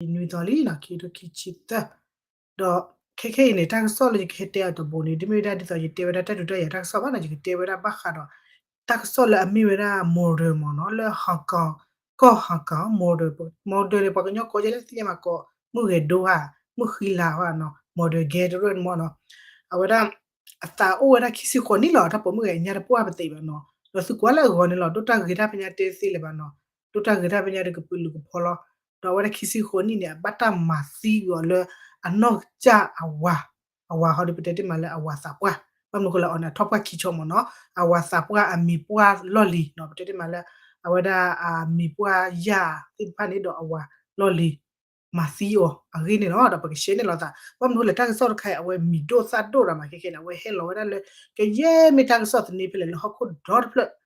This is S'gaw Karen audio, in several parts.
နွံသီလံနီၤ ခံကထိခံဆံသၢ ဒီးခဲခဲအံၤန့ၣ် တၢ်ကစီၣ်လၢယကဟဲတဲအီၤတဘိန့ၣ် တမ့ၢ်ဝဲဒၣ်ဒ်သိးယတဲဝဲဒၣ်တၢ်ဒုးတၢ်ယၤတၢ်ကစီၣ်ဘၣ်နီၤ ယကတဲဝဲဒၣ်ဘၣ်ဃးဒီး တၢ်ကစီၣ်လၢအမ့ၢ်ဝဲဒၣ် model မ့ၢ်နီၤ လၢ Hong Kong ကီၢ် Hong Kong model model န့ၣ် ပှၤကညီကိးကဲလၢသ့ၣ်ညါမးကိး မုၢ်ဂဲၤဒိဧါ မုၢ်ဃံလၤဧါနီၤ model ဂဲၤတရၢၣ်န့ၣ်မ့ၢ်နီၤ အဝဲဒၣ် အသးအိၣ်ဝဲဒၣ်ခံဆံဃိးနံၣ်လီၤ တၢ်ပိာ်မုၣ်ဂဲၤအညါတပှၢ်ပသ့ဘၣ်နီၤ ဒီးသုကွၢ်လၢအဂီၢ်န့ၣ်လီၤ ဒိၣ်တၢ်ဂ့ၤတၢ်ဖဲညါတဲသ့လၢၤဘၣ်နီၤ ဒိၣ်တၢ်ဂ့ၤတၢ်ဖဲညါဒီးကပုာ်လုးကဖီလီၤ ဒီးအဝဲဒၣ်ခံဆံဃိးနံၣ်န့ၣ် အဘၣ်တၢ်မၤသံဝံၤအီၤလၢ အနီၢ်ကစၢ်အဝၤ အဝၤဟီဒီးပတဲတ့ၢ်မးလၢအဝၤသးပှၢ် ဘၣ်မနုၤဃိလၢအီၤန့ၣ် အထီၣ်ပှၢ်ခံဆီမ့ၢ်နီၤ အဝၤသးပှၢ်အမံၤပှၢ်လီၢ်လံၤနီၤ ပတဲတ့ၢ်မးလၢ အဝဲဒၣ်အမံၤပှၢ်ယၢ်သ့ၣ်တဖၣ်န့ၣ်ဒီးအဝၤလီၢ်လံၤ မၤသံအီၤအဂ့ၢ်န့ၣ်လီၤ ဒီးပကရှဲန့ၣ်လိာ်သး ဘၣ်မနုၤဃိလဲၣ် တၢ်ကစီၣ်တခါအံၤ အဝဲမံၤဒိၣ်သၣ်ဒိၣ်ဒီးမးခဲခဲန့ၣ် အဝဲဟဲလီၤဝဲဒၣ်လၢ ကယဲၢ်မ့ၢ်တၢ်ကစီၣ်သန့ဖဲလဲၣ် လၢဟီၣ်ခိၣ်ဒီတဖျၢၣ်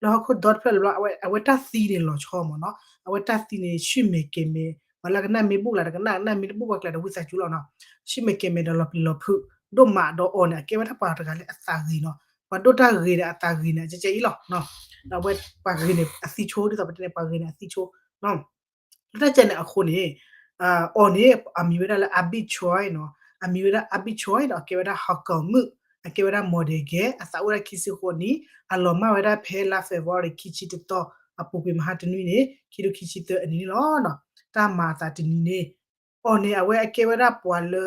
လၢဟီၣ်ခိၣ်ဒီတဖျၢၣ်လၢ အဝဲတၢ်သံန့ၣ်လီၤဆီမ့ၢ်နီၤ အဝဲတၢ်သံန့ၣ် ဆူၣ်မဲာ်ကဲၤမဲာ် ပှၤလၢကနၣ်မ့ၢ်ဘူၣ်လၢ် တကနၣ်ကနၣ်မ့ၢ်တဘူၣ် ပှၤကျဲၤဒီးဝံသးစူၤလီၤနီၤ ဆူၣ်မဲာ်ကဲၤမဲာ်ဒီးလီၤပျံၤလီၤဖုး ဒိၣ်မးဒီးအီၤန့ၣ် အကဲဝဲဒၣ်ပှၤတဂၤလၢအသးဂ့ၤနီၤ ပှၤဒိၣ်တၢ်ဂ့ၤဒီးအသးဂ့ၤန့ၣ် ကဲကဲအံၤလီၤ ဒီးအဝဲပှၤဂ့ၤန့ၣ်အသံဆိ ဒ်သိးပတဲန့ၣ် ပှၤဂ့ၤန့ၣ်အသံဆိ လၢတၢ်ကဲန့ၣ်အဃိန့ၣ် အီၤန့ၣ် အမံၤဝဲဒၣ်လၢ Abid Choi နီၤ အမံၤဝဲဒၣ် Abid Choi ဒီး အကဲဝဲဒၣ် Hong Kong မုၣ် အကဲဝဲဒၣ် model ဂဲၤ အသးအိၣ်ဝဲဒၣ်ခံဆံဃိးနံၣ် အလီၤမၢ်ဝဲဒၣ်ဖဲလါ February ခံဆံတသီ အပူၤကွံာ်မဟါတနွံန့ၣ် ခံထိခံဆံသၢအနံၤန့ၣ်လီၤ. တၢ်မၤအသးတနံၤန့ၣ် အီၤန့ၣ် အဝဲအကဲဝဲဒၣ်ပှၤလၢ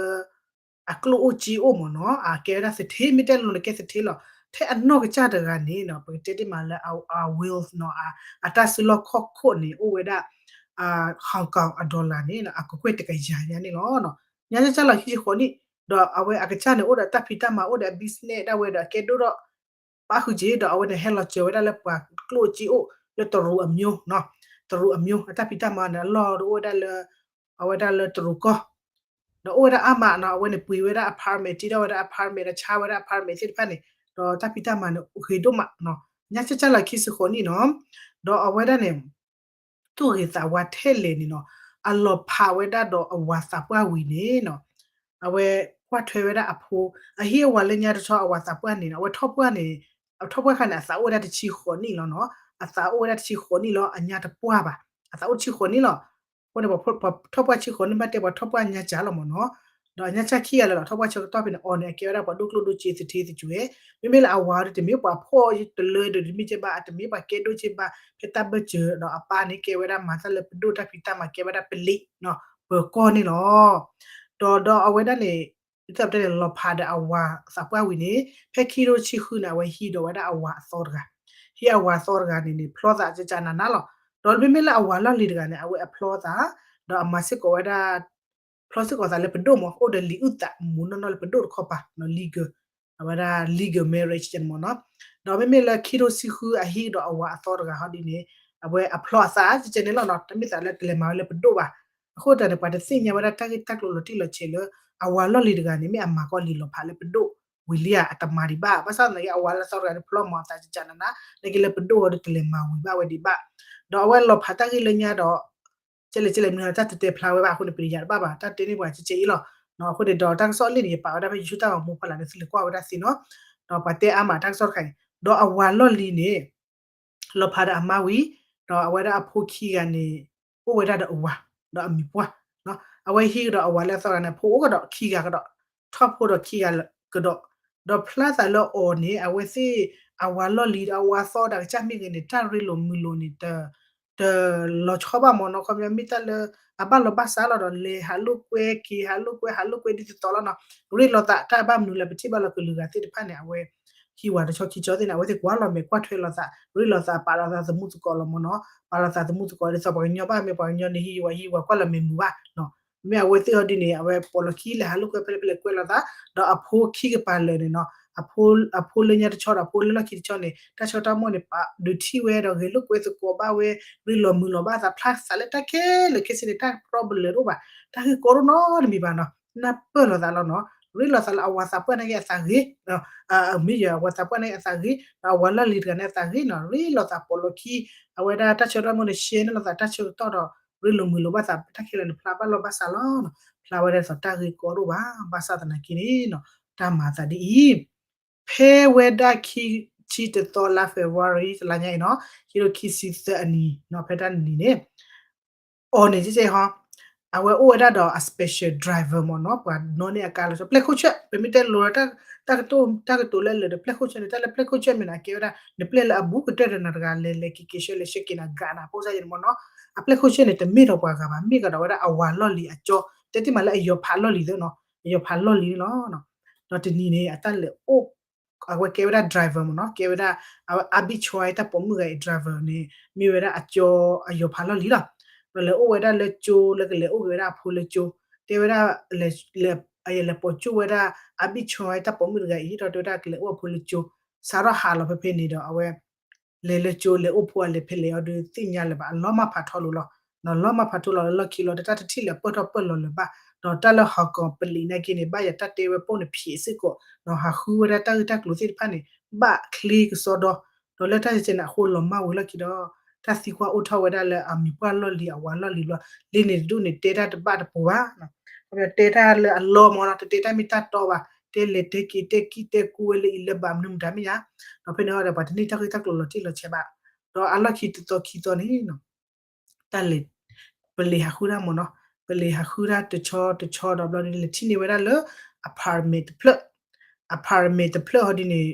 အကျိၣ်အိၣ်စ့အိၣ်မ့ၢ်နီၤ အကဲဝဲဒၣ်သထ့ မ့ၢ်တဲလိၤန့ၣ်ကဲသထ့လီၤ. ထဲအနီၢ်ကစၢ်တဂၤန့ၣ်နီၤ ပကတဲတ့ၢ်မးလၢ အ wealth နီၤ အတၢ်စုလီၢ်ခီၣ်ခိၣ်န့ၣ် အိၣ်ဝဲဒၣ် Hong Kong အ dollar န့ၣ် အကကွဲၢ်တကယၤညါန့ၣ်လီၤ. ညါကစၢ်လီၤခံဆံဃိးနံၣ် ဒီးအဝဲအကစၢ်န့ၣ် အိၣ်ဒီးတၢ်ဖံးတၢ်မၤ အိၣ်ဒီးအ business ဒၣ်ဝဲဒီးအကဲဒိၣ်ထီၣ် ဘၣ်ဃုာ်က့ၤ ဒီးအဝဲန့ၣ်ဟဲလီၤစၢၤဝဲဒၣ်လၢပှၤကျိၣ်စ့အိၣ်လၢတရူးအမျိုး တရူးအမျိုး အတၢ်ဖံးတၢ်မၤန့ၣ် အလီၢ်အိၣ်ဝဲဒၣ်လၢ အဝဲဒၣ်လၢတရူးကီၢ် ဒီးအိၣ်ဝဲဒၣ်အါမးနီၤ အဝဲန့ၣ်ပှ့ၤဝဲဒၣ် apartment တ့ထီၣ်ဝဲဒၣ် apartment ဒီးဆါဝဲဒၣ် apartment သ့ၣ်တဖၣ်န့ၣ် ဒီးတၢ်ဖံးတၢ်မၤန့ၣ် ဂ့ၤဒိၣ်မးနီၤ. ညါကစၢ်လီၤခံဆံဃိးနံၣ်နီၤ ဒီးအဝဲဒၣ်န့ၣ် သူၣ်ဂ့ၤသးဝါထဲလဲၣ်န့ၣ်နီၤ အလီၤဖးဝဲဒၣ်ဒီးအဝၤသးပှၢ်ဝံၤန့ၣ်နီၤ အဝဲကွၢ်ထွဲဝဲဒၣ်အဖိ အဟံၣ်အဝၤလၢညါတဆီ အဝၤသးပှၢ်န့ၣ်နီၤ အဝဲထီၣ်ပှၢ်န့ၣ် အထီၣ်ပှၢ်ခါန့ၣ် အသးအိၣ်ဝဲဒၣ်တဆံဃိးနံၣ်လီၤနီၤ. အသးအိၣ်ဝဲဒၣ်တဆံဃိးနံၣ်လီၤ အညါတပှၢ်ဘၣ် အသးအိၣ်တဆံဃိးနံၣ်လီၤ. အဃိန့ၣ် ပှၤထီၣ်ပှၢ်ဆံဃိးနံၣ် ဘၣ်တဲပှၤထီၣ်ပှၢ်ညါကၢ်လီၤမ့ၢ်နီၤ. ဒီးအညါဆၢခံဂၤလၢာ်လီၤ ထီၣ်ပှၢ်ဆၢကတီၢ်ဖဲန့ၣ် အီၤန့ၣ် အကဲဝဲဒၣ်ပှၤဒိၣ်ကျိၣ်ဒိၣ်စ့သထ့သကွဲၤ မ့မ့ၢ်လၢအဝၤဒီးတမ့ၢ်ပှၤဖှီၣ်တလၢဒီးတမ့ၢ်ကဲဘၣ် အတမ့ၢ်ပှၤကဲဒိၣ်ကဲဘၣ် ဖဲတၢ်ဘၢၣ်စၢၤဒီးအပၢ်န့ၣ် ကဲဝဲဒၣ်မၤတၢ်လၢပဒိၣ်တၢ်ဖံးတၢ်မၤ ကဲဝဲဒၣ်ပလံးနီၤ ပၢၤကီၢ်န့ၣ်လီၤ. ဒီးဒီးအဝဲဒၣ်န့ၣ် ဒ်သိးပတဲန့ၣ် လီၤဖးဒီးအဝၤသးပှၢ်ဝံၤန့ၣ် ဖဲခံထိဆံဃုန့ၣ် အဝဲဟံးဒီးဝဲဒၣ်အဝၤအသီတဂၤ ဟံးအဝၤသီတဂၤန့ၣ်န့ၣ် ဖျီသးကကနၤနၤလီၤ. ဒီးမ့မ့ၢ်လၢအဝၤလီၢ်လံၤတဂၤန့ၣ် အဝဲအဖျီသး ဒီးအမၤစ့ၢ်ကီးဝဲဒၣ် ဖျီစ့ၢ်ကီးသးလၢပဒိၣ်မ့ၢ် အိၣ်ဒီးလံာ်အုၣ်သးမူနီၢ်နီၢ်လၢပဒိၣ်တခီပၤ legal အဝဲဒၣ် legal marriage န့ၣ်မ့ၢ်နီၤ. ဒီးမ့မ့ၢ်လၢခံထိဆံဃုအဟံးဒီးအဝၤအသီတဂၤဟီဒ်န့ၣ် အဝဲအဖျီအသး ကကဲန့ၣ်လီၤနီၤ တမ့ၢ်သးလၢတလဲၤမၤဝဲလၢပဒိၣ်ဘၣ်. အဃိသတးန့ၣ် ပှၤတသ့ၣ်ညါဝဲဒၣ်တၢ်ဂ့ၢ်တၢ်ကျိၤလီၤတံၢ်လီၤဆဲးလၢ အဝၤလီၢ်လံၤတဂၤန့ၣ် မ့ၢ်အမၤကီးလံာ်လီၤဖးလၢပဒိၣ်ဝံၤလံဧါ အတမၤဒံးဘၣ်. ဘၣ်ဆၣ်သနာ်က့ အဝၤလၢအသီတဂၤန့ၣ် ဖျီမၤအသးကကနၤနၤ နာ်က့လၢပဒိၣ်အီၤဒီးတလဲၤမၤဝံၤဘၣ်ဝဲဒံးဘၣ်. ဒီးအဝဲလီၤဖးတၢ်ဂ့ၢ်လၢညါဒီး ကဲလဲၣ်ကဲလဲၣ်မနုၤ တၢ်တတဲဖျါဝဲဘၣ်အဃိန့ၣ် ပတယာ်တဘၣ်ဘၣ် တၢ်တဲန့ၢ်ပှၤကဲကဲအံၤလီၤ. အဃိန့ၣ်ဒီးတၢ်ကစီၣ်လံၢ်န့ၣ် ယပာ်ဝဲဒၣ်ဖဲ YouTube တၢ်ဂီၤမူဖီလာ်ဒီးသုလဲၤကွၢ်ဝဲဒၣ်သ့နီၤ. ဒီးပှၤတဲအါမးတၢ်ကစီၣ်တခါအံၤ ဒီးအဝၤလီၢ်လံၤန့ၣ် လီၤဖးဒီးအမါဝံၤ ဒီးအဝဲဒၣ်အဖိခံဂၤန့ၣ် အိၣ်ဝဲဒၣ်ဒီးအဝၤ ဒီးအမံၤပှၢ် အဝဲဟံးကဒီးအဝၤလၢအသီတဂၤန့ၣ် အဖိအိၣ်ကဒီးခံဂၤကဒီး ထီၣ်ဖိဒီးခံဂၤကဒီး ဒီးဖျါသးလၢအီၤန့ၣ် အဝဲသ့ၣ် အဝၤလီၢ်လံၤဒီးအဝၤသီဒီးကစၢ်မ့ၢ်ဂ့ၤန့ၣ် တၢ်ရ့လိာ်မုာ်လိာ်န့ၣ် တလီၤဆီဘၣ်မ့ၢ်နီၤ ခီပညီမ့ၢ်တၢ်လၢ အဘၣ်လီၤဘၣ်စးလီၤဒီး လဲၤဟးလိာ်ကွဲက့ၤ ဟးလိာ်ကွဲ ဟးလိာ်ကွဲဒ်သိးသိးလီၤနီၤ ရ့လိာ်သး တၢ်ဘၣ်မနုၤလၢပထံၣ်ဘၣ်လီၤကလုာ်ဂၤသ့ၣ်တဖၣ်န့ၣ် အဝဲ ဟံးဝၤတဆီခံဆီသ့ၣ်န့ၣ် အဝဲသ့ၣ်ကွၢ်လီၤမဲာ်ကွၢ်ထွဲလိာ်သး ရ့လိာ်သး ပာ်လီၤသးသမူသကိးလီၤမ့ၢ်နီၤ ပာ်လီၤသးသမူသကိးဒ်သိးပှၤကညီဘၣ် မ့ၢ်ပှၤကညီန့ၣ် ဟံးဝၤဟံးဝၤကွၢ်လီၤမဲာ်မုာ်ဘၣ်နီၤ မ့ၢ်အဝဲသ့ၣ်ဟီဒ်န့ၣ် အဝဲပိာ်လီၤခံလဲၤဟးလိာ်ကွဲဖဲလဲၣ်ဖဲလဲၣ်ကွဲလိာ်သး ဒီးအဖိခံကပၤလၢာ်န့ၣ်နီၤ အဖိလၢညါတဆီဒီးအဖိလၢလီၢ်ခံတဆီန့ၣ် တၢ်ဆၢကတီၢ်မိၢ်န့ၣ် ပာ်ဒုးထံၣ်ဝဲဒီးဂဲၤလိာ်ကွဲသကိးဘၣ်ဝဲ ရ့လိာ်မုာ်လိာ်ဘၣ်သး ဖျါသးလၢတၢ်ခဲလၢာ်ခဲဆ့န့ၣ် တၢ်problemတအိၣ်ဘၣ် တၢ်ဂ့ၢ်ကီဒိၣ်နီတမံၤဘၣ်နီၤ နၢ်ပၢၢ်လိာ်သးလီၤနီၤ ရ့လိာ်သးလၢအဝၤသးပှၢ်န့ၣ်က့ၤအသးဂ့ၤ မ့ၢ်ယၤအဝၤသးပှၢ်န့ၣ်အသးဂ့ၤ ဒီးအဝၤလီၢ်လံၤတဂၤန့ၣ်အသးဂ့ၤနီၤ ရ့လိာ်သးပိာ်လီၤခံ အဝဲဒၣ်တၢ်ဆၢကတီၢ်မိၢ်န့ၣ် ရှဲန့ၢ်လိာ်သးတၢ်ဆၢကတီၢ်ဒီး ရ့လိာ်မုာ်လိာ်ဘၣ်သး တၢ်ခဲလၢာ်န့ၣ် ဖျါဘၣ်လီၢ်ဘၣ်စးလီၤနီၤ ဖျါဝဲဒၣ်သိးတၢ်ဂ့ၢ်ကီဒိၣ်ဘၣ် ဘၣ်ဆၣ်သနာ်က့န့ၣ်နီၤ တၢ်မၤသးဒ်အံၤ ဖဲဝဲဒၣ်ခံဆံတသီလါ February တလါညါအံၤနီၤ ခံကထိခံဆံသၢအနံၤနီၤ ဖဲတၢ်နံၤန့ၣ် အီၤန့ၣ်ကဲကဲဟီ အဝဲအိၣ်ဝဲဒၣ်ဒီးအ special driver မ့ၢ်နီၤ, ပှၤနီၣ်န့ၢ်အကါလီၤဆီ ပျဲၢ်ခိၣ်ဆၢၣ်, ပမ့ၢ်တဲလိၤဒီး တၢ်ကတိၤလၢလၢာ်ဒီး ပျဲၢ်ခိၣ်ဆၢၣ်န့ၣ် တၢ်လၢပျဲၢ်ခိၣ်ဆၢၣ်မ့ၢ်နီၤ အကဲဝဲဒၣ် နပျဲၢ်လၢအဘူးကတၢၢ်ဒီးနတဂၤ လဲၤလဲၤက့ၤက့ၤဆှၢလဲၤဆှၢက့ၤနၤ ဂၤနၤ ဖိစၢ်ယဲန့ၣ်မ့ၢ်နီၤ, အပျဲၢ်ခိၣ်ဆၢၣ်န့ၣ် တမ့ၢ်ဒီးပှၤဂၤဘၣ် မ့ၢ်ကဒီးဝဲဒၣ်အဝၤလီၢ်လံၤအကၠီ, တဲတ့ၢ်မးလၢအယီၤဖးလီၢ်လံၤသ့နီၤ, အယီၤဖးလီၢ်လံၤန့ၣ်လီၤ. ဒီးတနံၤန့ၣ် အတၢ်လဲၤအိၣ် အဝဲကဲဝဲဒၣ် driver မ့ၢ်နီၤ, ကဲဝဲဒၣ် အဝဲ အဘံၣ်ဆီတၢ်ပိာ်မုၣ်ဂၤအံၤ driver န့ၣ် မ့ၢ်ဝဲဒၣ်အကၠီ အယီၤဖးလီၢ်လံၤလီၤ. ဒီးလဲၤအိၣ်ဝဲဒၣ်လၢကၠိလၢကလဲၤအိၣ်က့ၤဝဲဒၣ်အဖိလၢကၠိ, တဲဝဲဒၣ် လဲၤပိာ်ကၠိဝဲဒၣ် အဘံၣ်ဆီတၢ်ပိာ်မုၣ်တဂၤအံၤ ဒီးတဲဝဲဒၣ်ကလဲၤအိၣ်အဖိလၢကၠိ, စးထီၣ်ဟးလီၤဖဲဖဲန့ၣ်ဒီးအဝဲ လဲၤလၢကၠိလဲၤအိၣ်ဖိအလဲၤဖဲလဲၣ်အီၤဒီးသ့ၣ်ညါလၢၤဘၣ် အလီၢ်မၢ်ဖးထီလိာ်လီၤ. လီၢ်မၢ်ဖးထီလီၤလၢလီၢ်ခံလီၤ တၢ်တထံၣ်လၢအပၢၢ်ထီၣ်ပၢၢ်လီၤလၢၤဘၣ်, ဒီးတၢ်လၢဟီၣ်ကီၢ်ပလံးနာ်က့န့ၣ် ဘၣ်ယၤတၢ်တဲဝဲပိာ်န့ၣ်ဖံးစ့ၢ်ကီး, ဒီးဟးဃုဝဲဒၣ်တၢ်ဂ့ၢ်တၢ်ကျိၤသ့ၣ်တဖၣ်န့ၣ် ဘၣ်ချ့ကစီဒီ, ဒီးလၢတၢ်စဲးန့ၣ် အဃိလီၤမၢ်ဝံၤလီၢ်ခံဒီး တၢ်သံကွၢ်အိၣ်ထီၣ်ဝဲဒၣ်လၢအမံၤပှၢ်လီၢ်လံၤအဝၤလီၢ်လံၤဘျီ, လံန့ၣ်တဒူၣ်န့ၣ် တဲတၢ်တဘၣ်တပူၤဘၣ် တဲတၢ်လၢအလီၢ်မ့ၢ်နီၤ တတဲတၢ်မ့ၢ်တၢ်တီဘၣ်, တဲလဲၤတဲက့ၤတဲကံၢ်တဲကူဝဲလၢအံၤလၢဘၣ်မနုၤမတၤမ့ၢ်ယါ, ဒီးဖဲန့ၣ်ဒီး ပှၤတန့ၢ်တၢ်ဂ့ၢ်တၢ်ကျိၤလီၤတံၢ်လီၤဆဲးဘၣ်, ဒီးအလီၢ်ခံတသီခံသီန့ၣ် တၢ်လဲၤ ပလံးဟးဃုတၢ်မ့ၢ်နီၤ, ပလံးဟးဃုတၢ်တဆီတဆီဒီးဘျီဒ်လဲၤထံၣ်န့ၢ်ဝဲဒၣ်လၢ apartment တဖျၢၣ်, apartment တဖျၢၣ်ဟီဒ်န့ၣ်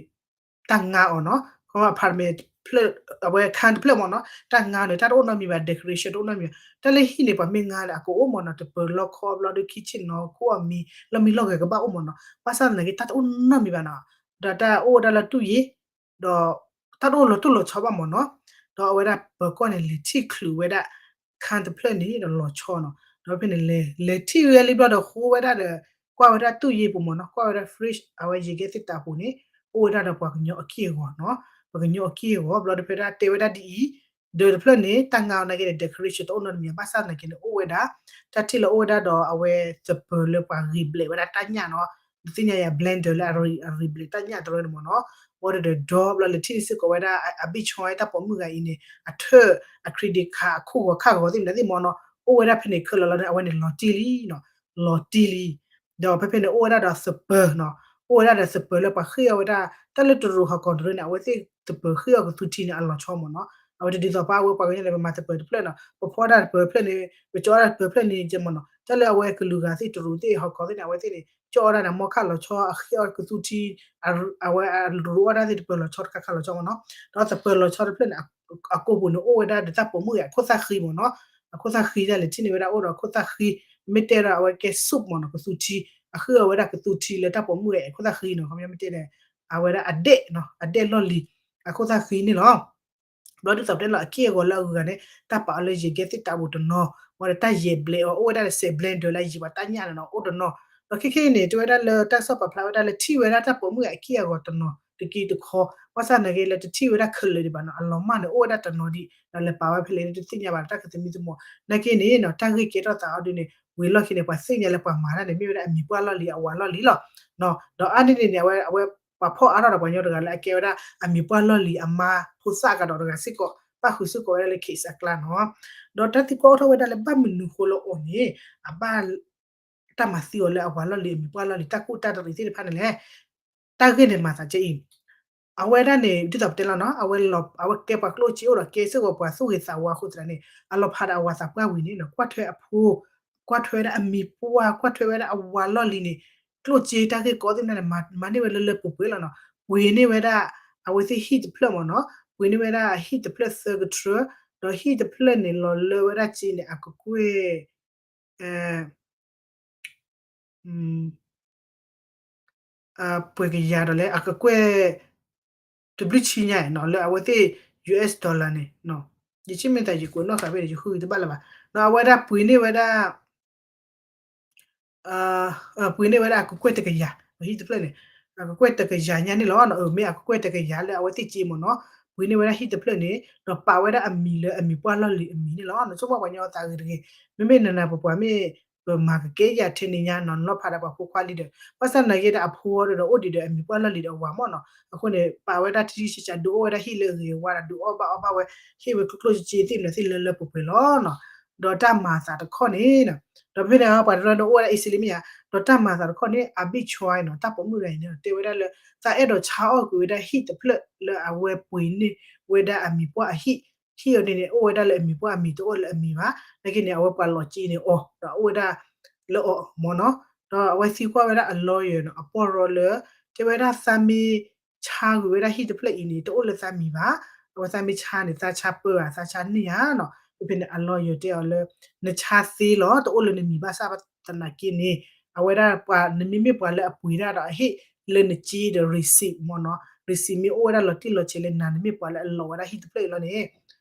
တၢ်ငါအီၤနီၤ, ခီ apartment တဖျၢၣ် အဝဲခန်းတဖျၢၣ်မ့ၢ်နီၤ တၢ်ငါန့ၣ် တၢ်တအိၣ်နီတမံၤဘၣ် decoration တအိၣ်နီတမံၤဘၣ်, တၢ်လၢဟံၣ်န့ၣ် ပှၤမ့ၢ်ငါန့ၣ် အကအိၣ်မ့ၢ်နီၤ တပၢၤလီၢ်ခီဘျီဒီး kitchen နီၤ ခိၣ်အမံၤ လီၢ်မံလီၢ်ဂဲၤကဘၣ်အိၣ်မ့ၢ်နီၤ, ဘၣ်ဆၣ်သနာ်က့ တၢ်တအိၣ်နီတမံၤဘၣ်နီၤ, ဒီးတၢ်အိၣ်ဝဲဒၣ်လၢတူၢ်ယ့ၢ် ဒီး တၢ်တအိၣ်လီၤတိၢ်လီၤဆီဘၣ်မ့ၢ်နီၤ, ဒီးအဝဲဒၣ်ပၢၤကီၢ်န့ၣ် လဲၤထံၣ်ချုးဝဲဒၣ် ခန်းတဖျၢၣ်န့ၣ်ဒီးလီၤဆီနီၤ, ဒီးဖဲန့ၣ်လဲၤ လဲၤထံၣ်ဝဲလံဘျီဒီးဃိဝဲဒၣ်ဒီး ကွၢ်ဝဲဒၣ်တူၢ်ယ့ၢ်ပူၤမ့ၢ်နီၤ ကွၢ်ဝဲဒၣ် fridge အဝဲယံာ်ကဲသ့ၣ်တၢ်ပူၤန့ၣ် အိၣ်ဝဲဒၣ်ဒီးပှၤကညီအက့ၢ်အဂီၤနီၤ, ပှၤကညီအက့ၢ်အဂီၤ ဘျီဒီးဖဲဒၣ်တဲဝဲဒၣ်ဒ်အံၤ ဒီးတဖျၢၣ်န့ၣ် တၢ်ငါအီၤနာ်က့န့ၣ် decoration တအိၣ်နီတမံၤ ဘၣ်ဆၣ်သနာ်က့န့ၣ် အိၣ်ဝဲဒၣ် တၢ်ထံၣ်လၢအိၣ်ဝဲဒၣ်ဒီးအဝဲသပၢၤလၢပှၤဂံၢ်ဘျဲးဝဲဒၣ်တၢ်ညၣ်နီၤ, ဒုးသ့ၣ်ညါယၤ blender လၢအရံၣ်ဘျဲးတၢ်ညၣ်တရၢန့ၣ်မ့ၢ်နီၤ, ဝံၤဒီးဒီဘျီလဲၤထံၣ်န့ၢ်စ့ၢ်ကီးဝဲဒၣ် အဘံၣ်ဆီတၢ်ပိာ်မုၣ်ဂၤအံၤန့ၣ် အထၢၣ် အ credit card အခိၣ်ဂီၤခၣ်ဂီၤသ့ၣ်မနုၤသ့ၣ်မ့ၢ်နီၤ, အိၣ်ဝဲဒၣ်ဖဲန့ၣ်ခဲလၢာ်လီၤန့ၣ် အဝဲန့ၣ်လီၤတံၢ်လံနီၤ, လီၤတံၢ်လံ ဒီးဖဲဖဲန့ၣ်အိၣ်ဝဲဒၣ်ဒီးသပၢၤနီၤ, အိၣ်ဝဲဒၣ်ဒီးသပၢၤလၢပှၤဃ့ၢ်အီၤဝဲဒၣ် တၢ်လၢတရူးဟီၣ်ကီၢ်တရၢန့ၣ် အဝဲသ့ၣ်သပၢၤဃ့ၢ်အီၤကသူထံန့ၣ် အလီၤဆီမ့ၢ်နီၤ, အဝဲတဒ်သိးပှၤဝဲပှၤကညီန့ၣ် ပမၤသပၢၤတဖျၢၣ်နီၤ ပဖီတၢ်သပၢၤတဖျၢၣ်န့ၣ် ပကၠီအီၣ်တၢ်သပၢၤတဖျၢၣ်န့ၣ်ကဲမ့ၢ်နီၤ, တၢ်လၢအဝဲကလုာ်ဂၤသ့ၣ်တရူးသ့ၣ်ဟီၣ်ကီၢ်သ့ၣ်န့ၣ် အဝဲသ့ၣ်န့ၣ် ကၠီအီၣ်တၢ်န့ၣ် မီၢ်ခၣ်လီၤဆီ အဃ့ၢ်အီၤကသူထံ အဝဲအရူးအီၣ်တၢ်သ့ၣ်တပၢၤလီၤဆီတခါခါလီၤဆီမ့ၢ်နီၤ, ဒီးသပၢၤလီၤဆီတဖျၢၣ်န့ၣ် အကိာ်ပူၤန့ၣ်အိၣ်ဝဲဒၣ်ဒီးတၢ်ပိာ်မုၣ်ဂၤအခိၣ်သၣ်ဃံမ့ၢ်နီၤ, အခိၣ်သၣ်ဃံဒၣ်လဲာ်ထံၣ်န့ၢ်ဝဲဒၣ်အိၣ်ဒီးအခိၣ်သၣ်ဃံ, မ့ၢ်တဲဒီးအဝဲကဲ soup မ့ၢ်နီၤ ကသူထံ, အဃ့ၢ်အီၤဝဲဒၣ်ကသူထံလၢတၢ်ပိာ်မုၣ်ဂၤအခိၣ်သၣ်ဃံနီၤ, ခီပညီမ့ၢ်တဲန့ၣ် အဝဲဒၣ်အဒဲၣ်နီၤ အဒဲၣ်လီၢ်လံၤ, အခိၣ်သၣ်ဃံန့ၣ်လီၤ. ဘျီဒ်သိးပတဲလီၤအက့ၢ်အဂီၤလၢအဂုၤအဂၤန့ၣ် တၢ်ပာ်အီၤလၢယံာ်ကဲသ့ၣ်တၢ်ပူၤတနီၤ, ဝဲဒီးတၢ်ယဲၢ်ဘျဲးအီၤ အိၣ်ဝဲဒၣ်ဒီးစဲး blender လၢယံာ်ပှၤတၢ်ညၣ်န့ၣ်နီၤ အိၣ်တနီၤ, ဒီးခဲခဲအံၤန့ၣ် တဲဝဲဒၣ်လၢတၢ်ကစီၣ်ပာ်ဖျါဝဲဒၣ်လၢထံၣ်ဝဲဒၣ်တၢ်ပိာ်မုၣ်ဂၤအက့ၢ်အဂီၤတနီၤတက့ၢ်တခီ, ဘၣ်ဆၣ်သနာ်က့လၢတထံၣ်ဝဲဒၣ်ခဲလၢာ်ဒံးဘၣ်နီၤ အလီၤမၢ်န့ၣ် အိၣ်ဝဲဒၣ်တနီၤဒံး ဒီးလဲၤပာ်ဝဲဖဲလဲၣ်တသ့ၣ်ညါဘၣ် တၢ်ကသမံသမိး, နာ်က့န့ၣ်နီၤ တၢ်ဂ့ၢ်ကဲထီၣ်သးအီၤဒ်န့ၣ် ဝံၤလီၢ်ခံန့ၣ် ပှၤသ့ၣ်ညါလၢပှၤမၤတၢ်န့ၣ် မ့ၢ်ဝဲဒၣ်အမံၤပှၢ်လီၢ်လံၤအဝၤလီၢ်လံၤလီၤ. ဒီးအါန့ၢ်န့ၣ်န့ၣ် အဝဲ အဝဲပှၤဖီၣ်အါထီၣ်ဒီးပှၤကညီတဂၤလၢအကဲဝဲဒၣ်အမံၤပှၢ်လီၢ်လံၤအမါဖိသၣ်ကဒီးတဂၤစ့ၢ်ကီး ပၣ်ဃုာ်စ့ၢ်ကီးဝဲဒၣ်လၢ case အကျါနီၤ. ဒီးတၢ်သံကွၢ်အိၣ်ထီၣ်ဝဲဒၣ်လၢဘၣ်မနုၤဃိလၢအီၤန့ၣ် အဘၣ် တၢ်မၤသံအီၤလၢအဝၤလီၢ်လံၤအမံၤပှၢ်လီၢ်လံၤ တၢ်ကူၣ်တၢ်တရံးသ့ၣ်တဖၣ်န့ၣ်လဲၣ်. တၢ်ဂ့ၢ်န့ၣ်မၤသးကဲအံၤ အဝဲဒၣ်န့ၣ် ဒ်သိးပတဲလီၤနီၤ အဝဲ အဝဲကဲပှၤကျိၣ်စ့အိၣ်ဒီးကဲစ့ၢ်ကီးပှၤသူၣ်ဂ့ၤသးဝါအဃိသတးန့ၣ် အလီၤဖးဒီးအဝၤသးပှၢ်ဝံၤန့ၣ်နီၤ ကွၢ်ထွဲအဖိ ကွၢ်ထွဲဝဲဒၣ်အမံၤပှၢ် ကွၢ်ထွဲဝဲဒၣ်အဝၤလီၢ်လံၤန့ၣ် ကျိၣ်စ့တၢ်ဂ့ၢ်ကီသ့ၣ်မနုၤန့ၣ် မၤန့ၢ်ဝဲလၢလၢပှဲၤပှဲၤလီၤနီၤ ပှ့ၤန့ၢ်ဝဲဒၣ် အဝဲသ့ၣ်ဟံၣ်တဖျၢၣ်မ့ၢ်နီၤ ပှ့ၤန့ၢ်ဝဲဒၣ်ဟံၣ်တဖျၢၣ်သၢကထြၢ ဒီးဟံၣ်တဖျၢၣ်န့ၣ် လီၤလၢဝဲဒၣ်စ့န့ၣ် အကကွဲၢ် ပှဲၤကယၤဒီးလဲၣ် အကကွဲၢ် တဘျုးဆံညါနီၤ လၢအဝဲသ့ၣ် US dollar န့ၣ် ယဆ့ၣ်မ့ၢ်သးယကွဲးနီၣ်ဃာ်ဖဲန့ၣ် ယဃုဂ့ၤတဘၣ်လၢၤဘၣ် ဒီးအဝဲဒၣ်ပှ့ၤန့ၢ်ဝဲဒၣ် ပှ့ၤန့ၢ်ဝဲဒၣ်အကကွဲၢ်တကယၤ ဟံၣ်တဖျၢၣ်န့ၣ် အကကွဲၢ်တကယၤညါန့ၣ်လီၤ. မ့ၢ်အကကွဲၢ်တကယၤလၢအဝဲသ့ၣ်စ့မ့ၢ်နီၤ ပှ့ၤန့ၢ်ဝဲဒၣ်ဟံၣ်တဖျၢၣ်န့ၣ် ဒီးပာ်ဝဲဒၣ်အမံၤလၢအမံၤပှၢ်လီၢ်လံၤအမံၤန့ၣ်လီၤ. နဆိကမိၣ်ပှၤကညီသးဂ့ၤတဂ့ၤ မ့မ့ၢ်နနၤပပှၤမ့ၢ် ပမၤကကဲယၤထဲန့ၣ်ညါနီၤ နလီၤဖးဒီးပှၤဖိခွါလံဒီး ဘၣ်ဆၣ်သနာ်က့ဒီးအဖိဒီးအိၣ်ဒံးဒီးအမံၤပှၢ်လီၢ်လံၤဒီးအဝၤမ့ၢ်နီၤ အဃိန့ၣ် ပာ်ဝဲဒၣ်ထံထံဆးဆး ဒုးအိၣ်ဝဲဒၣ်ဟံၣ်လၢအဂ့ၤအဝါဒီး ဒုးအီၣ်ဘၣ်အီဘၣ်ဝဲ ဟ့ၣ်ဝဲကျိၣ်ကျိၣ်စ့စ့သ့ၣ်မနုၤသ့ၣ်လၢလၢပှဲၤပှဲၤလီၤနီၤ. ဒီးတၢ်မၤအသးတခီန့ၣ် ဒီးဖဲန့ၣ် ပှၤတရၢန့ၣ်အိၣ်ဝဲဒၣ်အ့စ့လံမ့ၢ်ဧါ ဒီးတၢ်မၤအသးတခီန့ၣ် အဘံၣ်ဆီအံၤနီၤ တၢ်ပိာ်မုၣ်တဂၤအံၤန့ၣ် တဲဝဲဒၣ်လၢ သးအဲၣ်ဒိးဆါအီၣ်ကွံာ်ဝဲဒၣ်ဟံၣ်တဖျၢၣ်လၢအဝဲပှ့ၤန့ၢ်ဝဲဒၣ်အမံၤပှၢ်အဟံၣ် ထံၣ်အီၤဒ်န့ၣ် အိၣ်ဝဲဒၣ်လၢအမံၤပှၢ်အမံၤ တအိၣ်လၢအမံၤဘၣ်. နာ်က့န့ၣ် အဝဲပှၤလီၤက့န့ၣ်အီၤ ဒီးအိၣ်ဝဲဒၣ်လၢအီၤမ့ၢ်နီၤ. ဒီးအဝဲသံကွၢ်ဝဲဒၣ်အ lawyer နီၤ အပီၢ်ရီလၢ တဲဝဲဒၣ်သးမ့ၢ်ဆါကွံာ်ဝဲဒၣ်ဟံၣ်တဖျၢၣ်အံၤန့ၣ် တအိၣ်လၢသးမံၤဘၣ်. အဝဲသးမ့ၢ်ဆါန့ၣ် သးဆါပၢဘၣ် သးဆါန့ၢ်ဧါနီၤ. ဖဲဖဲန့ၣ် အ lawyer တဲအီၤလၢ နဆါသ့လီၤ တအိၣ်လၢနမံၤဘၣ်ဆၣ်ဘၣ်သနာ်က့န့ၣ် အဝဲဒၣ်ပှၤ နမ့မ့ၢ်ပှၤလၢအပှ့ၤတၢ်ဒီးအဟ့ၣ်လၢနက့ဒီး receipt မ့ၢ်နီၤ receipt မ့ၢ်အိၣ်ဝဲဒၣ်လီၤတံၢ်လီၤဆဲးလၢနၤ နမ့ၢ်ပှၤလၢအလီၤဝဲဒၣ်ဟံၣ်တဖျၢၣ်အံၤလီၤန့ၣ်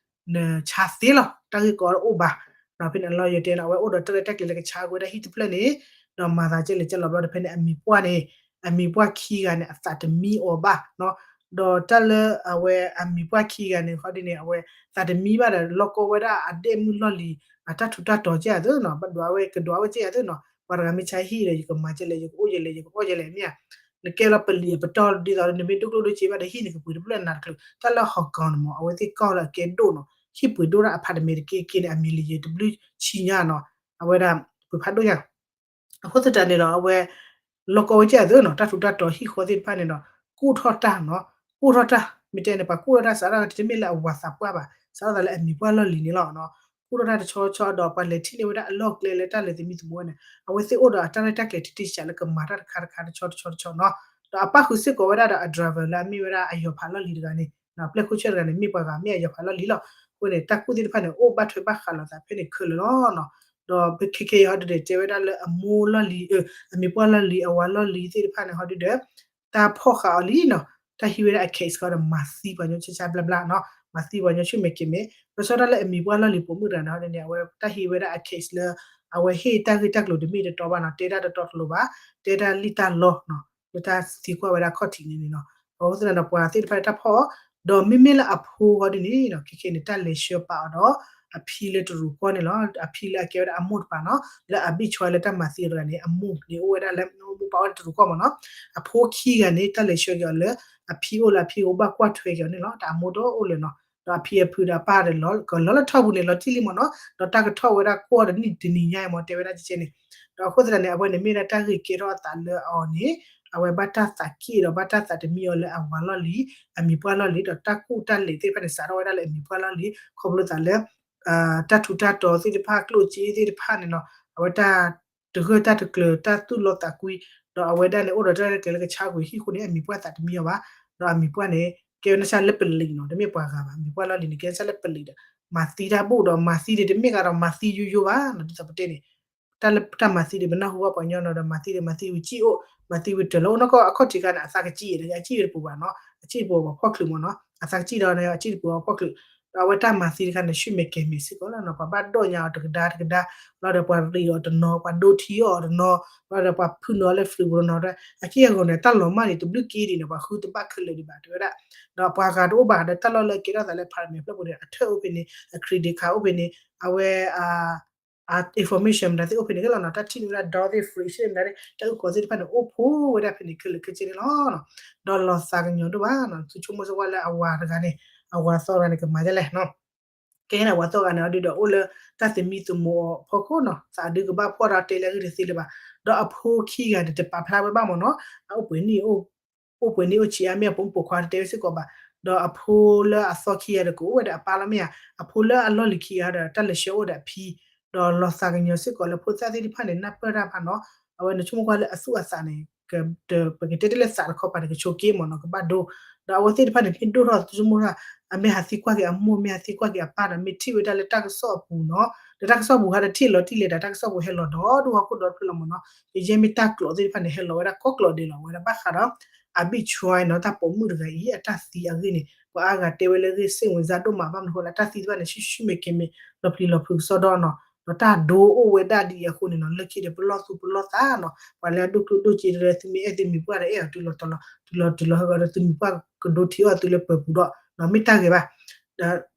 နဆါသ့လီၤ တၢ်ဂ့ၢ်ကီတအိၣ်ဘၣ်. ဒီးဖဲန့ၣ် အ lawyer တဲနီၤ အဝဲအိၣ်ဒီးတၢ်ရဲၣ်တၢ်ကျဲၤလၢကဆါကွံာ်ဝဲဒၣ်ဟံၣ်တဖျၢၣ်န့ၣ် ဒီးမၤသးကဲလဲၣ်ကဲလီၤဘျီဒီး ဖဲန့ၣ်အမံၤပှၢ်န့ၣ် အမံၤပှၢ်ခံဂၤန့ၣ် အသးတမံအီၤဘၣ်နီၤ. ဒီးတၢ်လၢအဝဲအမံၤပှၢ်ခံဂၤန့ၣ် ခီဒ်န့ၣ် အဝဲသးတမံဘၣ်ဒီး လီၢ်ကီဝဲဒၣ်အဒဲၣ်မုၢ်လီၢ်လံၤ အတၢ်ထူးတၢ်တီၤကဲအသိးနီၤ ဘၣ်ဒွးဝဲကဒွးဝဲကဲအသိးနီၤ ပှၤတဂၤမ့ၢ်ဆါဟံၣ်ဒီး ယကမၤကဲလဲၣ် ယကအိၣ်ကဲလဲၣ် ယကအီၣ်ကဲလဲၣ် မ့ၢ်ဧါ. နကဲလီၤပလံၤအပတီၢ်ဒ်သိး နမ့ၢ်ဒိၣ်ကျိၣ်ဒိၣ်စ့ဘၣ်ဒီး ဟံၣ်နကပှ့ၤတဖျၢၣ်နၤတချုး တၢ်လၢ Hong Kong န့ၣ်မ့ၢ် အဝဲသ့ၣ်ကီၢ်လၢအကဲဒိၣ်နီၤ ဟံၣ်ပှ့ၤဒိၣ်ဒၣ် apartment တက့ၢ်က့ၢ်န့ၣ် အမံၤလံယဲၢ်တဘျုးဆံညါနီၤ အဝဲဒၣ်ပှ့ၤဖးဒိၣ်ညါ အဃိသတးန့ၣ်ဒီး အဝဲ လီၢ်ကီဝဲကဲအသိးနီၤ တၢ်ထူးတၢ်တီၤဟံၣ်ဃီသ့ၣ်တဖၣ်န့ၣ်ဒီး ကူၣ်ထီၣ်တၢ်နီၤ ကူၣ်ထီၣ်တၢ် မ့ၢ်တဲန့ၣ် ပှၤကူၣ်ထီၣ်တၢ်စးထီၣ်ကတၢၢ်တမ့ၢ်လၢအဝၤသးပှၢ်ဘၣ် စးထီၣ်သးလၢအမံၤပှၢ်လီၢ်လံၤန့ၣ်လီၤ. ကူၣ်ထီၣ်တၢ်တဆီဆီဒီး ပှၤလဲၤထံၣ်န့ၢ်ဝဲဒၣ်အလီၢ်ကျဲလၢတၢ်လဲၤသမံသမိးဝဲန့ၣ် အဝဲသ့ၣ်အိၣ်ဒီးအတၢ်ရဲၣ်တၢ်ကျဲၤတံၢ်တံၢ်စှၤလၢကမၤတၢ်တခါတခါတဆီတဆီတဆီနီၤ ဒီးအပၣ်ဃုာ်စ့ၢ်ကီးဝဲဒၣ်ဒီးအ driver လၢအမ့ၢ်ဝဲဒၣ်အယီၤဖးလီၢ်လံၤတဂၤန့ၣ် ပျဲၢ်ခိၣ်ဆၢၣ်တဂၤန့ၣ် မ့ၢ်ပှၤဂၤမ့ၢ်အယီၤဖးလီၢ်လံၤလီၤ. အဃိန့ၣ် တၢ်ကူၣ်သ့ၣ်တဖၣ်န့ၣ် အိၣ်ဘၣ်ထွဲဘၣ်ဃးလိာ်သးဖဲန့ၣ်ခဲလၢာ်လီၤနီၤ. ဒီးဖဲခဲခဲအံၤဟီဒုဒီး တဲဝဲဒၣ်လၢအမိၢ်လီၢ်လံၤ အမံၤပှၢ်လီၢ်လံၤ အဝၤလီၢ်လံၤသ့ၣ်တဖၣ်န့ၣ်ဟီဒုဒီး တၢ်ဖီၣ်ဃာ်အီၤလံနီၤ တၢ်ဟံးဝဲဒၣ်အ case ဃီဒီး မၤသံပှၤညီဆံဆါဘျါဘျါနီၤ မၤသံပှၤညီဆံမဲာ်ကဲၤမဲာ် လီၤဆီဒၣ်လၢအမံၤပှၢ်လီၢ်လံၤပိာ်မုၣ်တဂၤန့ၣ်ဟီဒုန့ၣ် အဝဲတၢ်ဟံးဝဲဒၣ်အ case လၢ အဝဲဟ့ၣ်တၢ်ဂ့ၢ်တၢ်ကျိၤတမ့ၢ်တတီဘၣ်နီၤ တဲတၢ်တတီတလိၤဘၣ် တဲတၢ်လံၣ်တၢ်လီနီၤ လၢတၢ်သံကွၢ်ဝဲဒၣ်ခီၣ်ထံးန့ၣ်နီၤ အဃိသတးဒီးပှၤသ့ၣ်တဖၣ်တၢ်ဖီၣ်အီၤ ဒီးမ့မ့ၢ်လၢအဖိဃီဒုန့ၣ်နီၤ ခဲခဲန့ၣ် တၢ်လဲၤဆှၢပာ်အီၤဒီး အဖံလၢတရူးကီၢ်န့ၣ်လီၤ. အဖံလၢအကဲဝဲဒၣ်အမိၢ်တပၤနီၤ လၢအဘံၣ်ဆွဲလၢတၢ်မၤသံအီၤတဂၤန့ၣ် အမိၢ်န့ၣ်အိၣ်ဝဲဒၣ်လၢ မိၢ်ပာ်အီၤလၢတရူးကီၢ်မ့ၢ်နီၤ အဖိခံဂၤန့ၣ် တၢ်လဲၤဆှၢက့ၤအီၤလၢ အဖံအိၣ်လၢအဖံအိၣ်ဘၣ်ကွၢ်ထွဲက့ၤအီၤန့ၣ်လီၤ. တၢ်အမိၢ်တအိၣ်လၢၤနီၤ ဒီးအဖံအဖုဒီးအပၢ်ဒီး ကလီၤလၢထီၣ်ပူၤန့ၣ် လီၤတံၢ်လံမ့ၢ်နီၤ ဒီးတၢ်ကထီၣ်ဝဲဒၣ်ကွီၢ်တနံၣ်တနံၤညါအံၤမ့ၢ် တဲဝဲဒၣ်ကဲန့ၣ် ဒီးအဃိသတးန့ၣ် အဝဲန့ၣ်မ့ၢ်ဒၣ်တၢ်ဂ့ၢ်ကဲထီၣ်အသးလၢအီၤန့ၣ် အဝဲဘၣ်တၢ်သးက့ၣ်ဒီးဘၣ်တၢ်သးတမံအီၤလၢအဝၤလီၢ်လံၤ အမံၤပှၢ်လီၢ်လံၤ ဒီးတၢ်ကူၣ်တၢ်လဲၤသ့ၣ်တဖၣ်န့ၣ် စးထီၣ်ဝဲဒၣ်လၢအမံၤပှၢ်လီၢ်လံၤ ခီဖျိသးလၢ တၢ်ထူးတၢ်တီၤသ့ၣ်တဖၣ် ကျိၣ်စ့သ့ၣ်တဖၣ်န့ၣ်နီၤ အဝဲတၢ်တဂၢၢ်တၢ်တကျၢၤ တၢ်သူၣ်လီသးကွံ ဒီးအဝဲဒၣ်န့ၣ် အိၣ်ဒီးတၢ်ရဲၣ်တၢ်ကျဲၤလၢကဆါကွံာ်ဟံၣ်အဃိန့ၣ် အမံၤပှၢ်သးတမံအီၤဘၣ်. ဒီးအမံၤပှၢ်န့ၣ် ကဲဝဲနဆၣ်လၢပလံၤနီၤ တမ့ၢ်ပှၤဂၤဘၣ် မံၤပှၢ်လီၢ်လံၤန့ၣ် ကဲနဆၣ်လၢပလံၤဒီး မၤသံတၢ်ဘူၣ်ဒီး မၤသံဒံးတမ့ၢ်ဂၤဒီး မၤသံယိယိဘၣ်နီၤ ဒ်သိးပတဲန့ၣ် တၢ်လၢတၢ်မၤသံဒံး ပနၢ်ဟူဘၣ်ပှၤကညီနီၤဒီး မၤသံဒံး မၤသံဝံၤကံၣ်အိၣ် မၤသံဝံၤတၢၤလၢအိၣ်နီၢ်ကီၢ်အခီၣ်ထံးခါန့ၣ် အသးကကံၣ်အံၤ အကံၣ်ဝံၤတပူၤဘၣ်နီၤ အကံၣ်တပူၤအဖီၣ်ချုးမ့ၢ်နီၤ အသးကကံၣ်ဒီး အကံၣ်တပူၤအဖီၣ်ချုး ဒီးအဝဲတၢ်မၤသံတခါန့ၣ် ဆူၣ်မဲာ်ကဲၤမဲာ်စ့ၢ်ကီးလီၤနီၤ ပှၤဘၣ်ဒိၣ်ညါအီၤတကဒါတကဒါ လီၤဒီးပှၤရံးအီၤတနီၤ ပှၤဒိထံအီၤတနီၤ လီၤဒီးပှၤဖုၣ်နီၤလၢ flu တနီၤဒီး အကံၢ်အဂီၤန့ၣ် တၢ်လီၤမၢ်န့ၣ် တဘျုးက့ဒံးန့ၣ် ပှၤဃုတဘၣ်ခဲလၢာ်ဒံးဘၣ် တဲဝဲဒၣ် ဒီးပှၤဂၤတအိၣ်ဘၣ်ဒီး တၢ်လီၢ်လၢကဲထီၣ်သးလၢ apartment ဖျၢၣ်ပူၤန့ၣ် အထၢၣ်အိၣ်ဖဲန့ၣ် အ credit card အိၣ်ဖဲန့ၣ် အဝဲ အ information မတၤသ့ၣ်အိၣ်ဖဲန့ၣ်ကလီၤနီၤ တၢ်ထံၣ်န့ၢ်ဝဲဒၣ် door သ့ၣ် fridge မတၤသ့ၣ် တၢ်အုၣ်ကီၤသ့ၣ်တဖၣ်န့ၣ် အိၣ်ဖိဝဲဒၣ်ဖဲန့ၣ်ခဲလၢာ်ခဲဆ့န့ၣ်လီၤ. ဒီးလီၤသးကညီၤဒိၣ်ဘၣ်နီၤ သုဆိကမိၣ်စ့ၢ်ကီးလၢအဝၤတဂၤန့ၣ် အဝၤသီတဂၤန့ၣ် ကမၤဒ်လဲၣ်နီၤ ကဲန့ၣ် အဝၤသီတဂၤန့ၣ် အဒုဒီးအိၣ်လၢတၢ်သမံသမိးအဖီခိၣ်နီၤ သးဒုကဘၣ်ဖှီၣ်ဒီးတဲလၢအဂ့ၢ်တသ့လၢၤဘၣ် ဒီးအဖိခံဂၤန့ၣ် တပာ်ဖျါဝဲဘၣ်မ့ၢ်နီၤ အအိၣ်ပှဲၤနံၣ် အိၣ်ပှဲၤနံၣ်အိၣ်ဆံးအါမ့ၢ်အပိာ်မုၣ်ပိာ်ခွါတတဲဝဲစ့ၢ်ကီးဘၣ် ဒီးအဖိလၢအသီခံဂၤဒီးကအိၣ်ဝဲဒီးအပၢ်လီၤမ့ၢ်ဧါ အဖိလၢအလီၢ်လံၤခံဂၤဒီးတၢ်လဲၤဆှၢအိၣ်ဒီးအဖံ ဒီးလီၤသးကညီၤစ့ၢ်ကီးလၢဖိသၣ်သ့ၣ်တဖၣ်န့ၣ် နၢ်ပၢၢ်တၢ်ဖးနီၤ အဝဲန့ၣ်ဆိကမိၣ်ကွၢ်လၢအသူၣ်အသးန့ၣ် ပကတဲတ့ၢ်လၢသးတခီပၤန့ၣ် ကဆိးက့မ့ၢ်နီၤ ကဘၣ်ဒိ ဒီးအဝဲသ့ၣ်တဖၣ်န့ၣ် မ့ၢ်ဒိၣ်ထီၣ်သုဆိကမိၣ်တၢ် အမ့ၢ်ဟးသံကွၢ်က့ၤအမိၢ် မ့ၢ်ဟးသံကွၢ်က့ၤအမိၢ် မ့ၢ်ဟးသံကွၢ်က့ၤအပၢ်ဒီး မ့ၢ်ထံၣ်ဝဲဒၣ်လၢတၢ်ကစီၣ်အပူၤနီၤ ဒီးတၢ်ကစီၣ်ပူၤဟးတထံၣ်လီၤတံၢ်လဲၣ်ဒီး တၢ်ကစီၣ်ပူၤဟဲလီၤဒီးဒိၣ်ဟီၣ်ခိၣ်ဒီဖျၢၣ်လီၤမ့ၢ်နီၤ ကယဲၢ်မ့ၢ်တၢ်ကျိာ်သ့ၣ်တဖၣ်န့ၣ် ဟဲလီၤဝဲဒၣ်ကိးကျိာ်ဒဲးလီၤ ဝဲဒၣ်ဘၣ်ဃးဒီး အဘံၣ်ဆွဲနီၤ တၢ်ပိာ်မုၣ်တဂၤအံၤ အတၢ်သံအဂ့ၢ်န့ၣ် ပှၤအါဂၤတဲဝဲလၢအဂ့ၢ် စိတ်ဝင်စား ဒိၣ်မး ဘၣ်မနုၤဃိလၢ တၢ်သံတဖၣ်န့ၣ် ဆူၣ်ဆူၣ်မဲာ်ကဲၤမဲာ် လီၤပျံၤလီၤဖုးကစီဒီနီၤ ဒီးတၢ်ဒိအိၣ်ဝဲဒၣ်ဒ်အံၤအဃိန့ၣ်နီၤ လၢခံဒီးပလီၢ်သူၣ်ပလီၢ်သးနီၤ ပှၤလၢအဒိၣ်ကျိၣ်ဒိၣ်စ့ဒီး သုမ့ၢ်အဲၣ်သုမံၤပှၢ်ဒီး အဲၣ်အီၤတုၤလီၤတီၤလီၤ တုၤလီၤတုၤလီၤဟဲဂီၤဒီး သုမံၤပှၢ်ကဒိထံအီၣ်သုလၢပၢၤပူၤဒီး မ့ၢ်တၢ်ဂ့ၤဘၣ်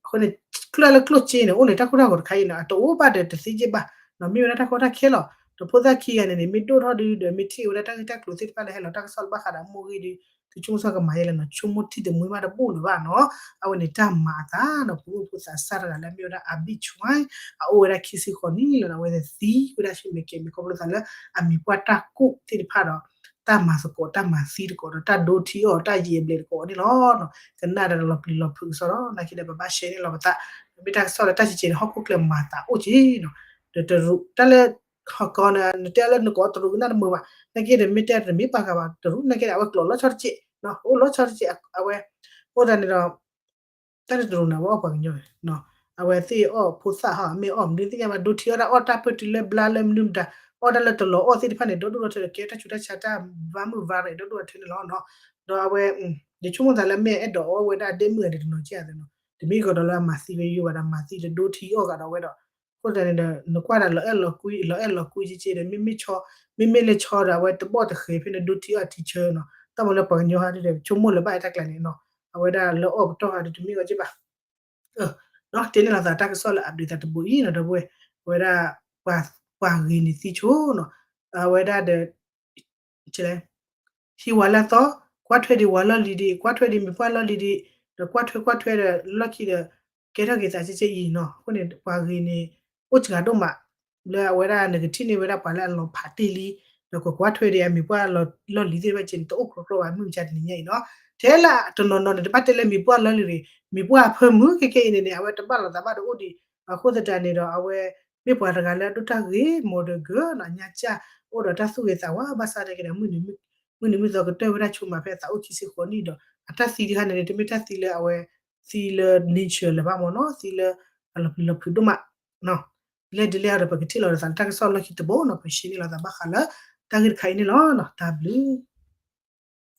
အဃိန့ၣ် ကျၢၢ်လၢကျိၣ်စ့န့ၣ် အိၣ်န့ၣ် တၢ်ကိၢ်တၢ်ဂီၤတခါအံၤန့ၣ် အတအိၣ်ဘၣ်ဒီးတသ့က့ၢ်ဘၣ်နီၤ မ့ၢ်ဝဲဒၣ်တၢ်ကီတၢ်ခဲလီၤ ဒီးဖိသၣ်ခံဂၤန့ၣ်န့ၣ် မ့ၢ်ဒိၣ်ထီၣ်ဒုဒီး မ့ၢ်ထံၣ်ဝဲဒၣ်တၢ်ဂ့ၢ်တၢ်ကျိၤသ့ၣ်တဖၣ်လၢဟဲလီၤတၢ်ကစီၣ်လၢဘၣ်ဃးဒီးအမိၢ်ဂ့ၢ်ဒီး သုဆိကမိၣ်ဆိကမးယဲလဲၣ်နီၤ ဆိကမိၣ်ထံၣ်တမှံဘၣ်တဘူၣ်လၢၤဘၣ်နီၤ အဝဲန့ၣ်တၢ်မၤအသးနီၤ ပှၤအိၣ်ဖိသးစၢ်တဂၤလၢအမ့ၢ်ဝဲဒၣ် အဘံၣ်ဆွဲ အအိၣ်ဝဲဒၣ်ခံဆံဃိးနံၣ်လၢနီၤ အဝဲသံဝဲဒၣ်ဆူၣ်မဲာ်ကဲၤမဲာ် ခီဖျိသးလၢအမံၤပှၢ်တၢ်ကူၣ်သ့ၣ်တဖၣ်ဒီး တၢ်မၤသကိးတၢ်မၤသံတကိးဒီး တၢ်ဒိထံအီၣ်တၢ်ယံာ်အဘျဲၣ်တကိးန့ၣ်လီၤ. ကနၣ်ဒီးလီၤပျံၤလီၤဖုးကစီဒီ နာ်က့ဒီး ပဘၣ်ရှဲန့ၣ်လီၤပသး မ့ၢ်တၢ်ကစီၣ်လၢတၢ်ဆံးဆံးန့ၣ် ဟီၣ်ခိၣ်ချၢမၤသးအိၣ်က့နီၤ, ဒီးတရူးတၢ်လၢ ဟီၣ်ကီန့ၣ် နတဲလၢနကိးတရူးကနၣ်တမုာ်ဘၣ်, နာ်က့ဒီး မ့ၢ်တဲတမ့ၢ်ပှၤဂၤဘၣ် တရူးနာ်က့ဒီး အဝဲကျိးလီၤဆီတက့ၢ်, အိၣ်လီၤဆီတက့ၢ်, အဝဲ အဃိသတးန့ၣ်ဒီး တၢ်တရူးန့ၣ် အဝဲအီၣ်ပှၤကညီ, အဝဲသ့ၣ်အီၣ်ဖိသၣ်ဟီ မ့ၢ်အီၣ်မနုၤသ့ၣ်ညါဘၣ် ဒိထံအီၣ်တၢ်အီၣ်တၢ်ပၢၢ်တုၤလၢဘျါလၢမနုၤမတၤ, အီၣ်တၢ်လၢတလီၤအီၣ်သ့ၣ်တဖၣ်န့ၣ် ဒီဒိၣ်ဒီထၢ ကဲတၢ်ဆူးတၢ်ဆါတၢ်ဘါမုၢ်ဘါရဲၣ် ဒီဒိၣ်ဒီထၢန့ၣ်လီၤနီၤ. ဒီးအဝဲ ယဆိကမိၣ်သးလၢမ့ၢ်အဲၣ်ဒိးအီၣ်ဝဲဒၣ်ဒဲမုၣ်ဂၤန့ၣ်တနီၤကဲသနီၤ, တမ့ၢ်ကီးဒီးလၢအမၤသံဝဲယိယိဘၣ်ဒီး မၤသံလၢဒိထံအီၣ်ဂၤဒီးဝဲဒီး အဃိသတးန့ၣ်ဒီး နကွၢ်ဒီးလီၤအဲၣ်လီၤကွံ လီၤအဲၣ်လီၤကွံက့က့ဒီး မ့မ့ၢ်ဆီ မ့မ့ၢ်လၢဆီဒီး အဝဲတဘီၣ်တဃဲၤဖဲန့ၣ် ဒိထံအီၣ်ထံဆၢနီၤ, တၢ်မၤလၢပှၤကညီဟးဒီး ဆိကမိၣ်လၢၤဘၣ်တၢ်ကျါန့ၣ်နီၤ, အဝဲဒၣ်လၢအီၣ်ပတီၢ်ဟးဒီးတမ့ၢ်အီၣ်က့ဘၣ် တဲန့ၣ်လီၤသးတၢ်ကစီၣ်လၢ update သးတဘိအံၤနီၤ ဒီပုၢ်ဝဲၢ်, အဝဲဒၣ် ပှၤဂ့ၤန့ၢ်သံဆိနီၤ, အဝဲဒၣ်ဒီး ဟံးဝၤလၢအသီ, ကွၢ်ထွဲဒံးဝၤလီၢ်လံၤဒံး, ကွၢ်ထွဲဒံးမံၤပှၢ်လီၢ်လံၤဒံး, ဒီးကွၢ်ထွဲကွၢ်ထွဲဒီးလီၢ်ခံဒီး ကဲထီၣ်က့ၤသးကဲကဲအံၤနီၤ, အဃိန့ၣ် ပှၤဂ့ၤန့ၢ် အိၣ်စှၤဒိၣ်မး လၢအဝဲဒၣ်နကထံၣ်န့ၢ်ဝဲဒၣ်ပှၤလၢအလီၤဖးတ့ၢ်လံ, ဒီးကွၢ်ကွၢ်ထွဲဒံးအမံၤပှၢ်လီၢ်လံၤသ့ၣ်တဖၣ်ကဲန့ၣ် တအိၣ်ကြီကြီဘၣ်မုၢ်မဆါတနံၤညါအံၤနီၤ, ထဲလၢတနီၤနီၤန့ၣ် တဘၣ်တဲလၢမံၤပှၢ်လီၢ်လံၤဒံး, မံၤပှၢ်အဖၢမုၢ်ကဲကဲအံၤန့ၣ်န့ၣ် အဝဲတဘၣ်လီၤသးဘၣ်ဒီးအိၣ်ဒံး, အဃိသတးန့ၣ်ဒီး အဝဲ မ့ၢ်ပှၤတဂၤလၢအဒိၣ်တၢ်ဂ့ၤမီၤဒီးဂၢၤနီၤ ညါကၢ် အိၣ်ဒီးတၢ်သူၣ်ဂ့ၤသးဝါဘၣ်ဆၣ်နာ်က့ဒီး မုၢ်နံၤမုၢ်သီကတၢၢ်ဝဲဒၣ်ဆိမးဖဲအသးအိၣ်ခံဆံဃိးနံၣ်ဒီး အတၢ်သံတခါန့ၣ်န့ၣ် တမ့ၢ်တၢ်သံလၢအဝဲ သံလၢ nature လၢၤဘၣ်မ့ၢ်နီၤ, သံလၢ အလီၤပျံၤလီၤဖုးဒိၣ်မး, ဒ်လဲၣ်ဒ်လဲၣ်ဒီး ပကထံၣ်လီၤဒီးသးလၢတၢ်ကစီၣ်လီၢ်ခံတဘိနီၤ, ပကရှဲန့ၢ်လီၤသးဘၣ်ဃးလၢ တၢ်ဂ့ၢ်တခါအံၤန့ၣ်လီၤ, တၢ်ဘျုး